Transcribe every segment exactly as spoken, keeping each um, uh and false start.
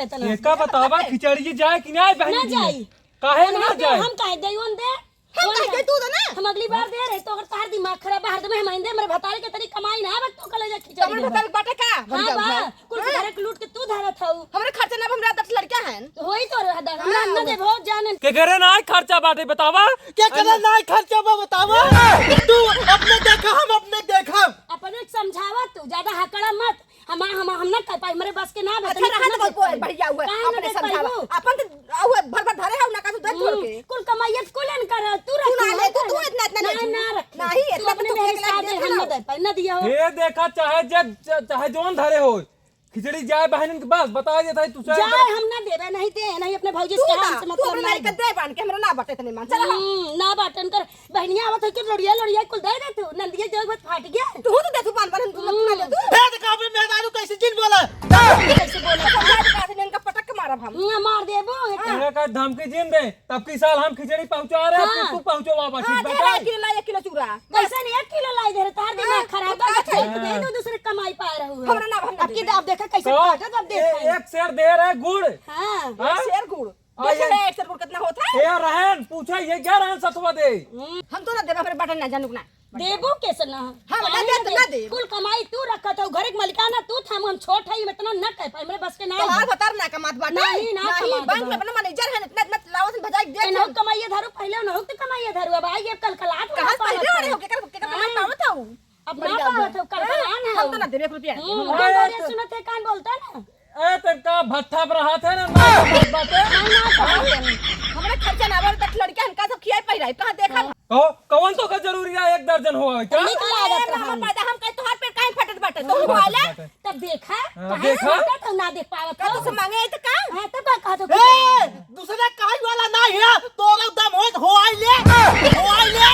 एका बतावा, खिचड़ी जाए कि नाहीं बहन ना जी? जाई। काहे ना ना दे, जाए? हम काहे दे, ओन दे। हम ओन काहे दे। दे, तू दे ना। हम अगली बार दे रहे, तो अगर तोहार दिमाग खराब बा, हरदम हम आइंदे, हमरे भतारे के तनी कमाई ना, बस तू कले जा खिचड़ी हमरे देबा। भतारे के बाटे का? हम हाँ, जाऊ, बा। जाऊ। कुल हाँ। घरे के लूट के तू धरत हऊ। हमरे खर्चा ना, हमरा दस लड़का हैं। तो होई तो रह दस, हमरा हाँ, ना होई। देबो, जाने। के घरे ना खर्चा बाटे, बतावा? के घरे हाँ। ना खर्चा बा, बतावा? तू अपने देखा, हम अपने देखा। अपने समझावा तू, ज्यादा हकड़ा मत। हम, हम, हम ना कर पाई, हमरे बस के ना बा, अच्छा, तनी रहा खाना तो बोल, भैया, हुए, काहे ना अपने दे समझावा। पाइबू? अपन तो, हुए, भर भर धरे हऊ ना, का तू दे छोड़ हम्म, के। कुल कमाइए, कुल इनकर है, तू तू ना रखी ले, है, तू, तू इतना, इतना ना, ले। ना रखी। नहीं, तू इतना अपने तो मेहरी फेंक साथ लाग दे, दे हम ना। ना दे पाई, ना दिया हो। ये देखा, चाहे जे, च-, चाहे जौन धरे हो, खिचड़ी जाए बहनिन के बस, बता देता है, तू चाहे जाए, हम ना देबे, नहीं दे, नहीं अपने भौजी तू से ना, हम से तू मतलब अपने नहीं लड़के बा। दे बान के, हमरा ना बटे इतने मान, चला। हम्म, ना बाटन कर, बहनिया आवत है कि लड़िया, लड़िया कुल दे दे तू, नंदिया जो बत फाट गया। तू तो दे तू बान, बान, तू ना, तू ना दे तू। हम्म। ए, देखा अबे मेहरारू कैसे जिन बोला। कैसे बोला? समझा दे, काहे से इनका पटक के मारब हम। हम्म, मार देबो, हाँ। इनका का धमकी जिन दे, तब की साल हम खिचड़ी पहुँचा रहे, हाँ। फिर तू पहुँचवा बा, हाँ, ठीक दे बा? रहा, एक किलो ला, एक किलो चूरा। कैसे नहीं एक किलो लाई दे रहे, तार दिमाग हाँ, खराब बा, हाँ। दे दो, दूसरे कमाई पा रहे हो। हमरा ना, हम ना अब की देबे। अब देखा कैसे तो काटत, अब देखा। ए-, एक सेर दे रहे गुड़। हाँ। हाँ? एक सेर गुड़। आ, देखे ये ना एक सेर गुड़ कितना होता है? ए, रहन, पूछे, ये क्या रहन सतवा दे? हम्म। हम तो ना देबे, हमरे बटन ना जानू ना। देबो कैसे ना? हम ना काहे देब, ना ना देब? देब। कुल कमाई तू रखत हो, घर के मलिकाना तू था, हम छोट है, हम इतना ना कह पाए, हमरे बस के ना तोहार है। भतार ना कमात बाटे। नहीं, ना नहीं, कमात बैंक में बा। अपना मैनेजर है, इतना, इतना लावत भजाई देख एनहु हम। कमाइए धरू, पहले उनहु तो कमाइए धरू, अब आई ये कलकलात कहाँ वाला पहले पावत वाले है। हो, केकर, केकर हाँ। कमाई पावत हो? अब ना बढ़िया पावत हो, कलकलान है हम तो वो। ना देबे एक रुपया। हम्म, अरे हम बोले तो सुनत है, कान बोलता ना। ए, तनका भट्ठा पर हाथ है ना, ना बात बाटे। नहीं, ना, हाँ? हमरे खर्चा ना आवे, तक लड़के हनका सब खियाई पहिराई, कहाँ देखा? हाँ। कहो, कौन तो का जरूरी है, एक दर्जन हो, क्या? निक लागत ए, मामा रहन। पैदा हम कहीं तोहार पेट काहे फटत बाटे? तू हाँ, हुआ ले? फटत बाटे। तब देखा, हाँ, काहे देखा? फटत हो, ना देख पावत का हो? तुझसे मांगे आई तो का? हाँ, तब का कहत हो? ए, दूसरे काई वाला ना है, तोरा दम होत हो आई ले, हो आई ले।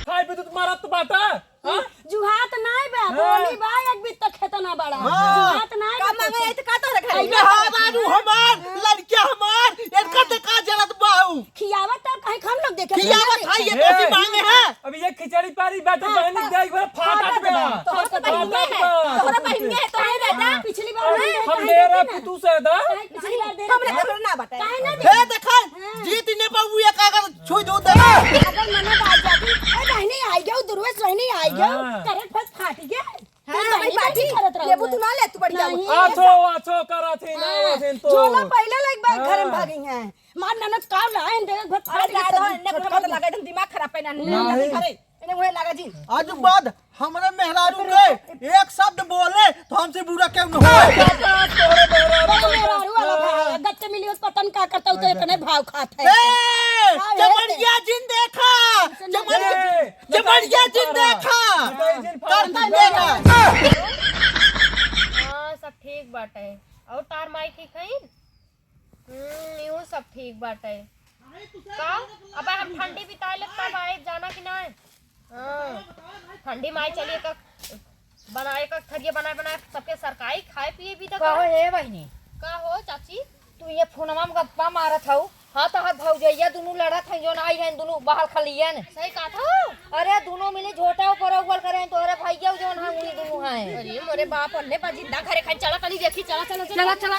खाई भी तो तुम्हारा तो बाटा। हाँ? जुहात नाई बा, हाँ। बोली बा, एक बित्ता खेत ना बड़ा। हाँ। जुहात नाई का बा मांगे कुछ। आई तो का तोहरे घर में? अइबे हाँ, बाबू हमार, लड़किया हमार, इनका तो का जरूरत बा हूँ। खियावत तो कहीं हम लोग देखे खियावत थे। है, ये ए, तो मांगे हैं। अब ये खिचड़ी पारी बैठे हाँ, बहनी हाँ। दे, एक बार फाट फाट आट में दे। ना। तोहरे फाट आट बहिनिया में है, ना। तोहरे बहिनिया है, तोहरे हाँ। दादा। पिछली बार हाँ, नहीं हम देखे दे रहे ना। तू से दा। काहे पिछली बार दे रहे हमरे थे? घर ना बताए। काहे ना दे? हे देखा, हाँ। जीत ने बाबू ये कागज छुई दो दे। अगर ननद आ जाती, "ए, बहिनी आई गयो, दुर्वेश बहिनी आई गयो," हाँ। करे फट फाट गया। हाँ, तू भाई बहिनी बाजी, कैसे करत रहो? लेबू तू ना ले, तू बढ़िया नहीं। हो। आछो, आछो करत ही ना, हाँ, वो दिन तो। झोला पहले लाइक बार घर में हाँ। भागी हैं। मार ननद का लाइन दे, फट अरे, फाट गया, जा दो, तब इन्हें छोटका बुरा मत दे। लगा, एकदम दिमाग खराब पे ना, नहीं। नहीं। अरे, इन्हें वही लगा जी। आज बाद हमरे मेहरारू के एक शब्द बोले, तो हमसे बुरा क्यों न हो? तोहरे मेहरारू बड़ा मेहरारू वाला भाव है, गच्चे मिली हो तो पता न का करता हो, तो इतने भाव खात है। ए, हाँ, चमड़िया जिन देखा, सुन ना। चमड़िया, ए, चमड़िया जिन देखा। बताई जिन कर फारा। देखा। हाँ, सब ठीक बाटे। और तार माई ठीक है? हम्म, इहो सब ठीक बाटे। का? अब हम ठंडी बिताए ले तब आए, जाना कि ना? हाँ, ठंडी माई चलिए का बनाए का थरिया बनाए बनाए सबके सरकाई खाए पिए भी तो कहो करो। हे बहिनी। का हो चाची? तू ये फोनवा में गप्पा मारत हऊ। हाँ, तोहर भौजैया दुनू लड़त हैं, जोन आई हैं दुनू बहल खलियन। सही कहत हो। अरे, दुनू मिली झोटा ऊपर उगल करे हैं, तोहरे भैया जोन हैं, उही दुनू हैं। अरे, मोरे बाप, अन्ने बा जिंदा घरे खाई, चला तनी देखी, चला, चला, चला। चला, चला।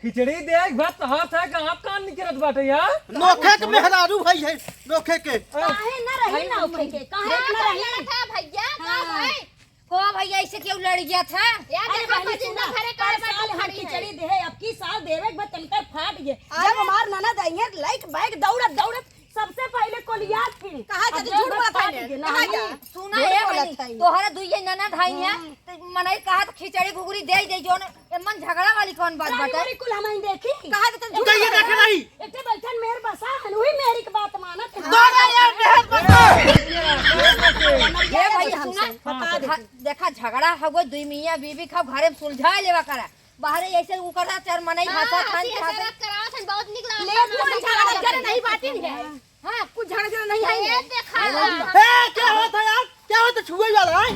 खिचड़ी देख, भात हाथ है, कहाँ कान निकलत बाटे यार? नोखे के मेहरारू भाई है, नोखे के। काहे ना रही नोखे के? काहे ना रही? भैया, का हाँ। भाई? हो भैया, ऐसे क्यों लड़ गया था? यार, अरे देखा बहनी, बहिनी सुना, ना घरे हर काहे साल बैठी हम खड़ी है? खिचड़ी दे, अब की साल देवे के बाद तनकर फाट गए। अरे जब हमार ननद आई है, लाइक बैग दौड़त दौड़त सबसे पहले कोलियात फिर। कहाँ अब जाते? झूठ बोलत है फाट ने। गए, कहाँ नहीं। जा? सुना झूठ है बोलत बहिनी, है। तोहरा दुइये ननद आई है, हम्म। तो मनई कहा तो खिचड़ी घुघरी दे दे, जोन ए मन झगड़ा वाली कौन बात रानी बाटे? वाली कुल हम ही देखी। कहा तो तू झूठ तो ये बोलत देखे है। नहीं। एक ठे बैठन मेहर बसा हन, वही मेहरी के बात मानत है। तोरा यार मेहर बसा। ये भाई हमसे सुना, बता दे। हाँ, देखा झगड़ा हो गो, दुई मियाँ बीबी खाओ, घरे में सुलझा लेवा करा। बाहरे ऐसे उकरा चार मनई हाँ, हंसा खान हंसी हंसा हंसा। बात करावत हन, बहुत निक लागत ले है। तू झगड़ा करे नहीं बाटिन है। हाँ, कुछ झगड़ा झगड़ा नहीं है। ये देखा। ए, क्या होता है यार? क्या होता है? छुए वाला है?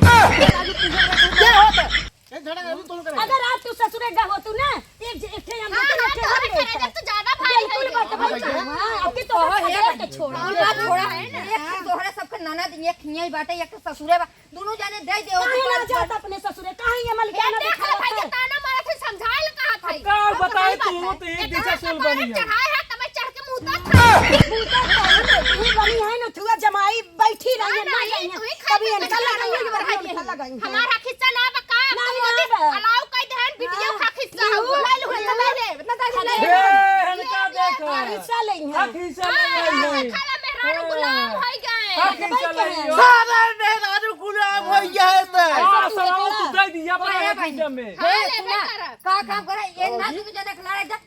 क्या होता है? एक झगड़ा अभी तुम करे। अगर आज तू ससुरे गा होतू ना, एक जे-, एक ठे हम हाँ, देते, हाँ, एक ठे तोहरे हम घरे देते। जब तू ज्यादा भारी बिल्कुल हो बात गया। भाई, हाँ, अब की तो ओहो, हे खदेड़ के भाई, छोड़ा। पूरा छोड़ा। है ना? एक ठे तोहरे सबके ननद, एक हियाँ बाटे, एक ठे ससुरे बा। दुनू जाने दे दे, काहे ओकर ना बाद जात अपने ससुरे? काहे ये मलिकाना ए, देख ले दिखावत भाई, है? ताना मारत है, समझाए ला कहा अब का बताई, तू तो एक जैसा सोल बनी है। चढ़ाए है, तबे चढ़ के मुंह तक खाए। मुंह तक खाए, तू बनी है ना, थुआ जमाई बैठी रही है, ना, ना ये जाइए। तू ही खाए तभी के इनका लगाइए, तू ही खाए। हमारा हिस्सा ना बका, ना, तुम ना लोग बा। अलाउ कर दे, वीडियो हाँ। का हिस्सा, हाँ। बुला लो, ना, ना, ना, ना, ना, ए, इनका देखो। हिस्सा लेंगे। हक हिस्सा हाँ, लेंगे। खाला मेहरारू गुलाम हो गए। हक हिस्सा लेंगे। सारा मेहरारू गुलाम हो गया है तो। हाँ, सारा तू दे दिया अपना हक हिस्सा में। हाँ, ले सुना, बेटा। का काम करे? ये ना तू जने खिलाड़े जा।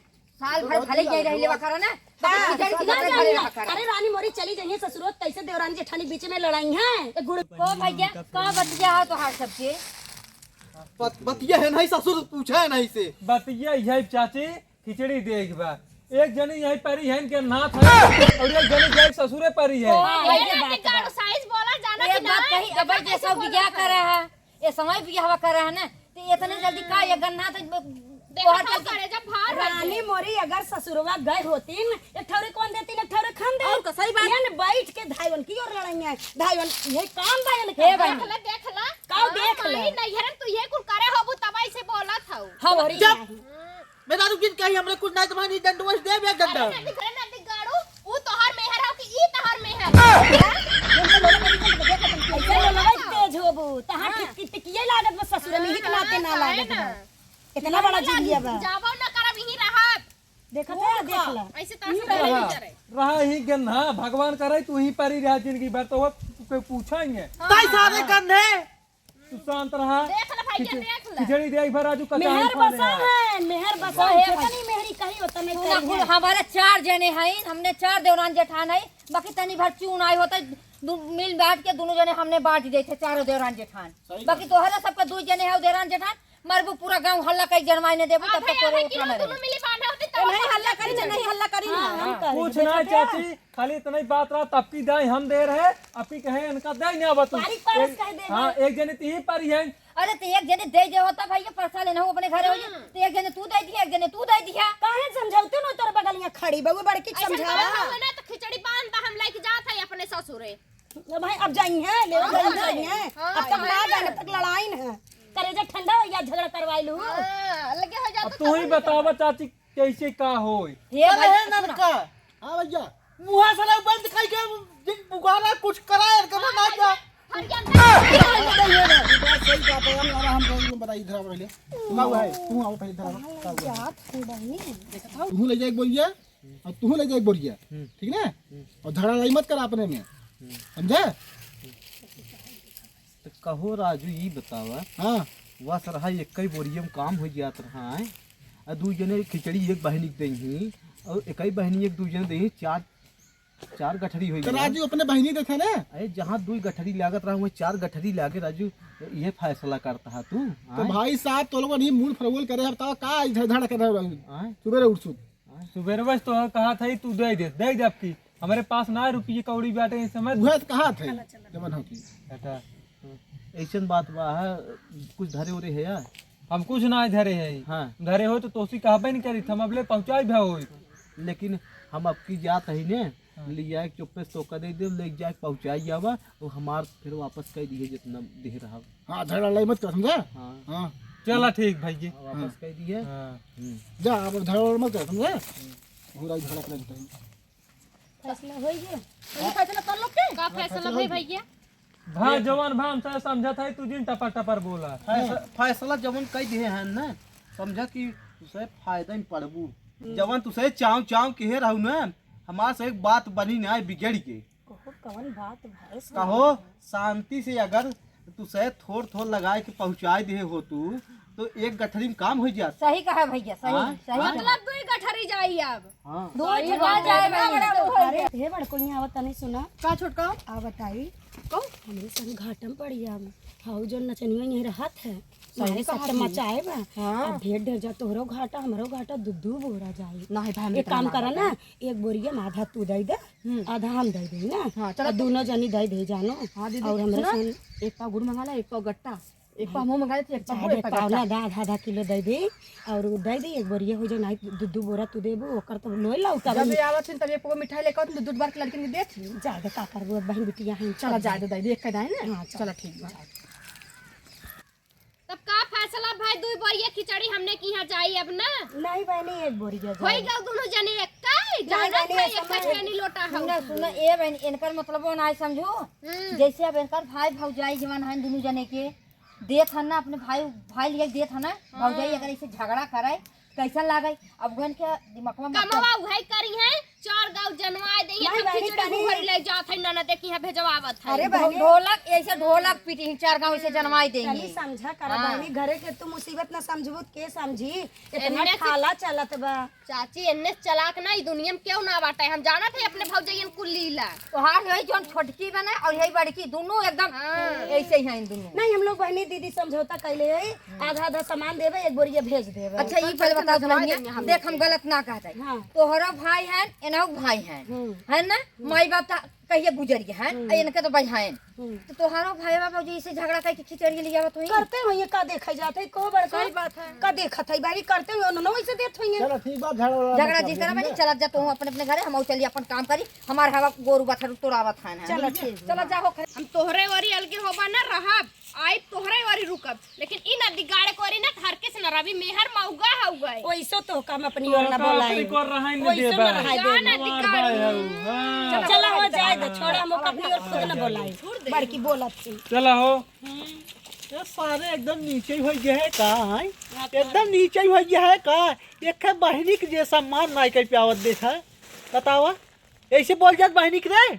साल भर भले गई रह लेवा करो ना। हाँ, खिचड़ी ना खिचड़ी जाइए। भले लेवा करो। अरे रानी मोरी चली जाइए ससुरो, कैसे देवरानी जेठानी बीच में लड़ाई है? ए गुड़ ओ भैया, का बतिया है तोहार सबके? बत-, बतिया है नहीं ससुर, पूछा है नहीं से। बतिया यही चाची, खिचड़ी देख बा। एक जनी यही परी है इनके नाथ है और एक जनी जाए ससुरे परी है। ओ, हाँ, ये ये बात बात है। गाड़ू साइज बोला जाना एक कि बात ना, कही, देखा अब कैसे जैसा बोला बियाह था। करा है, ये समय बियाह करा है ना, तो इतने जल्दी का ये गन्ना तो ब-, देखा बहुत तो जल्दी करे जब भार रानी है। मोरी अगर ससुरवा गए होतीन, एक ठौरे कौन देतीन, एक ठौरे खान दे। और का सही बात। ये न बैठ के धाइवन की ओर लड़ाई है, धाइवन ये काम बा इनके। हे भाई। देख ले, देख ले। का हाँ, देख ले? माई, नैहरन तू ये कुल करे होबू तब ऐसे बोलत हऊ। हाँ, मोरी जब नहीं। मेहरारू किन कही हमरे कुछ नहीं, तुम्हारी डंडुआ से देब एक डंडा। अरे नदी, अरे नदी गाड़ू, ऊ तोहार मेहर हो कि ई तोहार मेहर? ऐसे बोलबे तेज होबू, तहार हाँ। टिक-, टिक-, टिकिए लागत बस ससुर में, हिक हाँ, नाते ना हाँ, लागत है बा। ना। इतना बड़ा जिदिया बा। जाबो ना करब, यहीं रहब। देखत है, देख ला। ऐसे तो ऐसे रहा, नहीं करे। रहा ही गन्ना, भगवान करे तू ही परी रहा जिंदगी भर, तो वो कोई पूछेंगे। ताई सारे गन्ने। तू शांत रहा। देख ले भैया, खिच-, देख ले। खिचड़ी दे एक बार राजू कचाई मेहर खा ले बसा यार। है, मेहर बसा है, जितनी मेहरी कही उतने सुना, करी कुल है। हमारे चार जने हैं, हमने चार देवरान जेठान है, बाकी तनी भर चून आए होते, दु-, मिल बांट के दोनों जने हमने बांट देते, चारों देवरान जेठान। सही बाकी बात। तोहरे सबके दो जने है देवरान जेठान, मरबू पूरा गांव हल्ला कई जनवाई ने देबू, तब अबे तक तोरे अबे उठा किलो ना रहे। दोनों मिली बांधा होती, ए, तब नहीं हल्ला करी, नहीं हल्ला करी हाँ, ना। हाँ, कुछ नहीं चाची, खाली इतना ही बात रहा, तब की दाई हम दे रहे, अब की कहे इनका दाई नहीं आवत। बारीक पारस एक, कह दे हाँ, ना। एक जने तीन पारी है। अरे तो एक जने दे दे होता भाई, ये परसा लेना हो अपने घरे हो जे, हम्म। तो एक जने तू दे दिया, एक जने तू दे दिया। काहे समझौते न तोर बगलिया खड़ी बा, वो बड़की ऐसे समझावा। बात होवे ना तो खिचड़ी बांध हम लेके जात है अपने ससुरे। अब भाई, अब जाई हैं, ले हाँ, जाई हैं। हाँ, अब तक ना जाए, अब तक लड़ाई न है। करेजा ठंडा हो गया, झगड़ा करवाई लू। हाँ, लगे हो जाता अब तू ही बतावा चाची, कैसे का होई? हे अरे भाई, हे सुना। ननका, हाँ भैया, मुँहा साला बंद खाई के जिन पुकारा कुछ करा यार, करो ना जा। फरिया नहीं, नहीं, नहीं, नहीं, बात सही बात है, हम, हम, हम बताई इधर आओ पहले। तू आओ है, तू आओ पहले इधर आओ। क्या थोड़ा ही। तू ले जाए बोलिए। अब तू ले जाए बोरिया, हम्म। ठीक ना? हम्म। और झगड़ा लड़ाई मत कर अपने में, हम्म। समझे? तो कहो राजू, ई बतावा, हाँ। वह सरहा एक ही बोरिया में काम हो जात रहा है, और दू जने खिचड़ी एक बहिनी के देही, और एक ही बहिनी एक दू जने देही, चार, चार गठरी हो तो गया। राजू अपने बहिनी देखे ना। अरे जहाँ दू गठरी लागत रहा, वहीं चार गठरी लागे राजू, ये फैसला करता है तू, तो आय? भाई साहब, तो लोगन ही मूड फरवल करे, बताओ का इधर धड़ कर रहे हो? आय? सुबेरे उठ सुत। सुबेरवा से तो कहा था ही तू दे दे, दे दे अब की। हमरे पास ना रुपये कौड़ी बाटे इस समय। उहे तो कहा था, जवन होती। बेटा, ऐसन बात बा है, कुछ धरे उरे है यार? हम कुछ ना धरे है। हाँ। धरे हो तो तोसी कहबे नहीं करी, हम अबले पहुँचाई भी होई। लेकिन हम अब की जात ही ने, हाँ। ले जाए के चुप्पे से तोका दे दे, ले जाए के पहुँचाई जावा, वो हमार फिर वापस कर दिए जितना दे रहा। हाँ, झगड़ा लड़ाई मत कर, समझा? हाँ। हाँ। चला ठीक भाई जी। वापस हाँ। कर दिए। हाँ। हम्म। जा, अब झगड़ा मत कर, समझा? हम्म। हो रहा झगड़ा कर देते हैं। फैसला हो गया। ये फैसला कर लो के? का फैसला भाई भैया? भा जवान भा हमसे समझा था, तू जिन टपर टपर बोला। फैसला, फैसला जवन कई दिए हैं ना, समझा कि तुसे फायदा में पड़बू। हम्म। जवन तुसे चाव चाव किहे रहू ना, हमार से एक बात बनी ना बिगड़ के। कहो, कवन बात भैंस कहो, शांति से अगर तुसे थोड़ थोड़ लगाए के पहुँचाए दिए हो तू, तो एक गठरी में काम हो जात। सही कहा भैया, सही, हाँ? सही हाँ? कहा। मतलब दो ही गठरी जाई अब। हाँ। दो सही जगह बात जाए है, भैया। बड़ा वो है। अरे, हे बड़कुनिया, आवत तनी सुना। का छोटका? आ बताई। कहो। हमरे संग घाटम पड़ी अब। हाउ जौन नचनिया यहीं रहत है। सही मारे कहा सट तू। मचाए बा। हाँ। अब ढेर ढेर जा तोहरो घाटा, हमरो घाटा, दू दू बोरा जाई। नाही भाई, हम एक इतना काम ना करा ना, बताई। एक बोरिया में आधा तू दे दे, हम्म। आधा हम दे दे ना। हाँ, चलो और तो। दोनों जनी दे दे जानो। हाँ दीदी, और हमरे सुनो, सन एक पाव गुड़ मंगा ला, एक पाव गट्टा, एक पाव मुँह मंगा लेती, एक पाव गुड़, चाहे एक पाव पाव ना गट्टा। दा, आधा आधा किलो दे दे और दे दे एक बोरिया हो जाए, नहीं दू दू बोरा तू देबू, ओकर तो लोई लौटा जब बनी। ये आवत छिन तब एक पाव मिठाई लेकर आती, दू दू बार के लड़किन के देत। जाए दे, का करबू, अब बहन बिटिया हैं, चला जाए दे दीदी, एक कह दाए ना। हाँ, चला। चला ठीक बा। तब का फैसला भाई, दुई बोरिया खिचड़ी हमने की यहाँ जाई अब ना। नहीं बहनी, एक बोरिया जाई। होई गल दुनो जने एक काई? नहीं जानत बहनी, है, ऐसा एक कठेनी लोटा हौ। सुना, सुना, ए बहनी, इनकर मतलबो ना समझो। हम्म। जैसे अब इनकर भाई भौजाई जवन है दुनो जने के, देत हन ना अपने भाई, भाई लिए देत हन ना, हाँ। भौजाई अगर ऐसे झगड़ा करे, कैसन लागे? अब उहन के दिमकवा में कमवा उहै करी है, चार गाँव जनवाए देई है, नहीं, तब बहनी, खिचड़ी तनी घुघरी ले जात है, ननद के यहाँ भेजवावत है। अरे ढो-, बहनी। ढोलक, ऐसे ढोलक पीटी है, चार गाँव ऐसे जनवाए देई तनी है। समझा करा हाँ। बहनी, घरे के तू मुसीबत ना समझबू त के समझी? इतना एन्ने से ठाला चलत बा। चाची, एन्ने से चलाक ना ई दुनिया में केहू ना बाटे। हम जानत है अपने भौजैयन कुल लीला। तोहार यही जौन छोटकी बने और यही बड़की, दुनो एकदम हाँ। ऐसे ही हैं दुनो। नहीं, हम लोग बहनी दीदी समझौता कैले है, आधा आधा सामान देबे, एक बोरिया भेज देबे। अच्छा, ई पहले बता दो बहनिया, देख हम गलत ना कहते। हाँ। तोहरो भाई है, एनहु भाई है, हम्म। है ना? माई बाप ता कहिए गुजर गए हैं, हम्म। आ इनके तो बहिन। हम्म। तो तोहारो भाई बाप जी से झगड़ा करके खिचड़ी ले आवत हुई। करते हुए का देखा जात है, को बड़का सही बात है। का देखत है बारी करते हुए उन्होंने वैसे देत हुई। चलो ठीक बात, झगड़ा झगड़ा जिस तरह बनी, चलत जा तू अपने अपने घरे, हम चली अपन काम करी, हमार हवा गोरू बथरू तोड़ावत है ना। चलो ठीक। चलो जा हो। हम तोहरे ओरी अलगे होबा ना रहब, आई तोहरे ओरी रुकब, लेकिन ई ना दिगाड़े कोरी ना घर के से ना रवि मेहर मौगा हौ गए। ओइसो तो काम अपनी ओर ना बोलाई। ओइसो ना रहाई दे। ना दिगाड़ू। चला हो जाए दे, छोड़ा, हम ओका अपनी ओर खुद ना बोलाई। बड़की बोलत थी। चला हो। ये सारे एकदम नीचे ही होइ गए है का, हैं? एकदम नीचे ही होइ गए है का? एक है बहिनी के जे सम्मान नाई कर प्यावत देखा, बतावा। ऐसे बोल जात बहिनी के रे।